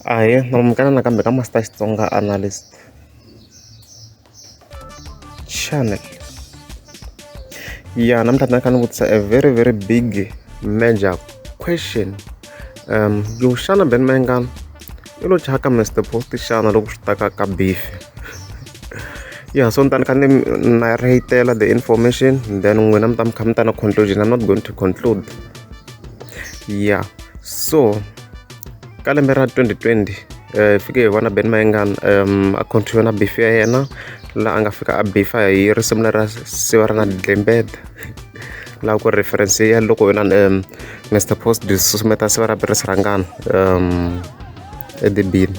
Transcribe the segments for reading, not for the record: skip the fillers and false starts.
Ahee, na amukela nakambe ka Master Xitsonga Analyst channel. Ya namuntlha ni kha ni vutisa a very very big major question yo xana Benny Mayengani i lo chaka Mister Post xana loko swi ta ka ka beef? Ya so ni ta ni kha ni narrate-ela the information then n'wina mi ta mi kha mi ta na conclusion. I'm not going to conclude. Ya so ka lembe ra 2020 hi fike hi vona Benny Mayengani a continue na beef ya yena laha a nga fika a beef-a hi risimu lera siva ra na dlembete laha ku reference ya loko yena Mister Post di susumeta siva ra Patrice Rhangani edibini.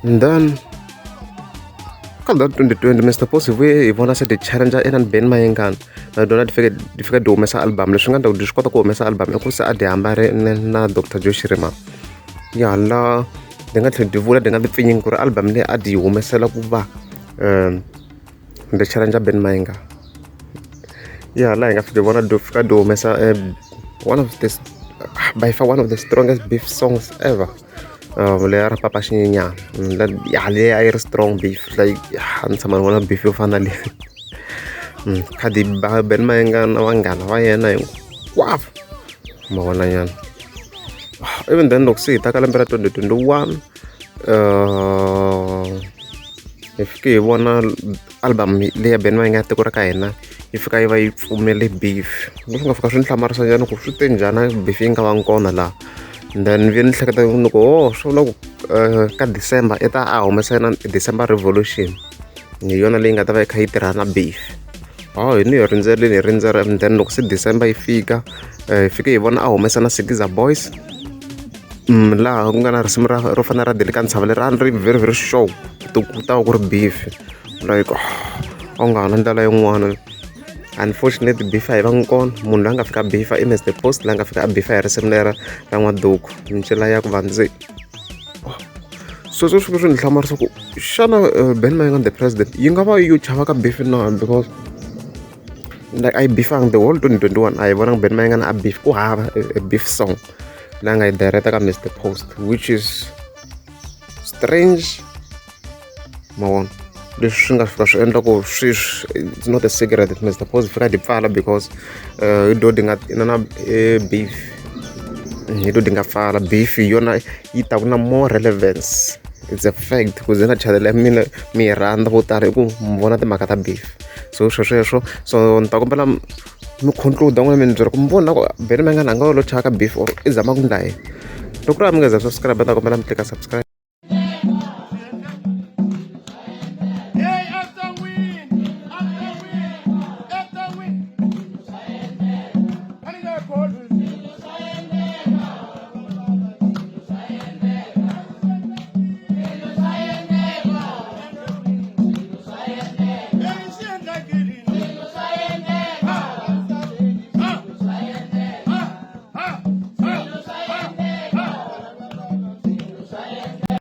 And then ka that 2020 Mister Post hi vuye hi vona se ti challenger inani Benny Mayengani na tona ti fike ti fika ti humesa album. Leswi nga endla ku ti swi kota ku humesa album i ku se a ti hambanile na Doctor Joe Shirimani. Ya la ti nga tlhela ti vula ti nga ti pfinyingi ku ri album leyi a ti yi humesela ku va the challenger Benny Mayengani. Ya laha hi nga fika hi vona ti fika ti humesa one of the by far one of the strongest beef songs ever, leya ra Papa Xinyenyana. Ya leyi a yi ri strong beef, like a ni tshama ni vona beef yo fana na leyi. Kha di ba Benny Mayengani na vanghana va yena hinkwavo ma vona nyana. Even then loko se hi ta ka lembe ra 2021 hi fike hi vona album leyi ya Benny Mayengani ya tiko ra ka hina yi fika yi va yi pfumele beef, leswi nga fika swi ni hlamarisa nyana ku swi te njhani beef yi nga va kona laha. Then ni vuye ni hleketa ni ku oh swi vula ku ka December i ta a humesa yena December Revolution, hi yona leyi nga ta va yi kha yi tirha na beef. Hawu hi ni hi rindzerile hi rindzerile, then loko se December yi fika hi fike hi vona a humesa na Sikiza Boys, laha ku nga na risimu ra ro fana ra Dilika Ntshava leri a ni ri very very sure ku ta va ku ri beef, like a wu nga ha na ndlela yin'wana. Unfortunately beef a yi vangi kona, munhu loyi a nga fika a beef-a i Mister Post loyi a nga fika a beef-a hi risimu lera ra N'waduku mincila ya ku va ndzi. So sweswo swi ni hlamarisa ku xana Benny Mayengani the president yi nga va yo chava ka beef na, because like a yi beef-angi the whole 2021 a hi vonangi Benny Mayengani a beef, ku hava a beef song leyi a nga yi direct ka Mister Post, which is strange ma vona. Leswi swi nga fika swi endla ku sweswi it's not a secret that Mister Post fika di pfala because hi do di nga na beef, hi do di nga pfala beef hi yona yi taku na more relevance. It's a fact ku ze na channel ya mina mi yi rhandza vo tala hi ku mi vona timhaka ta beef, so sweswo so ni ta kombela mi conclude n'wina mi ni byela ku mi vona ku Benny Mayengani a nga va lo chaka beef or i zama ku endla yini. Loko ku ri a mi nga za subscribe ni ta kombela mi tlika subscribe.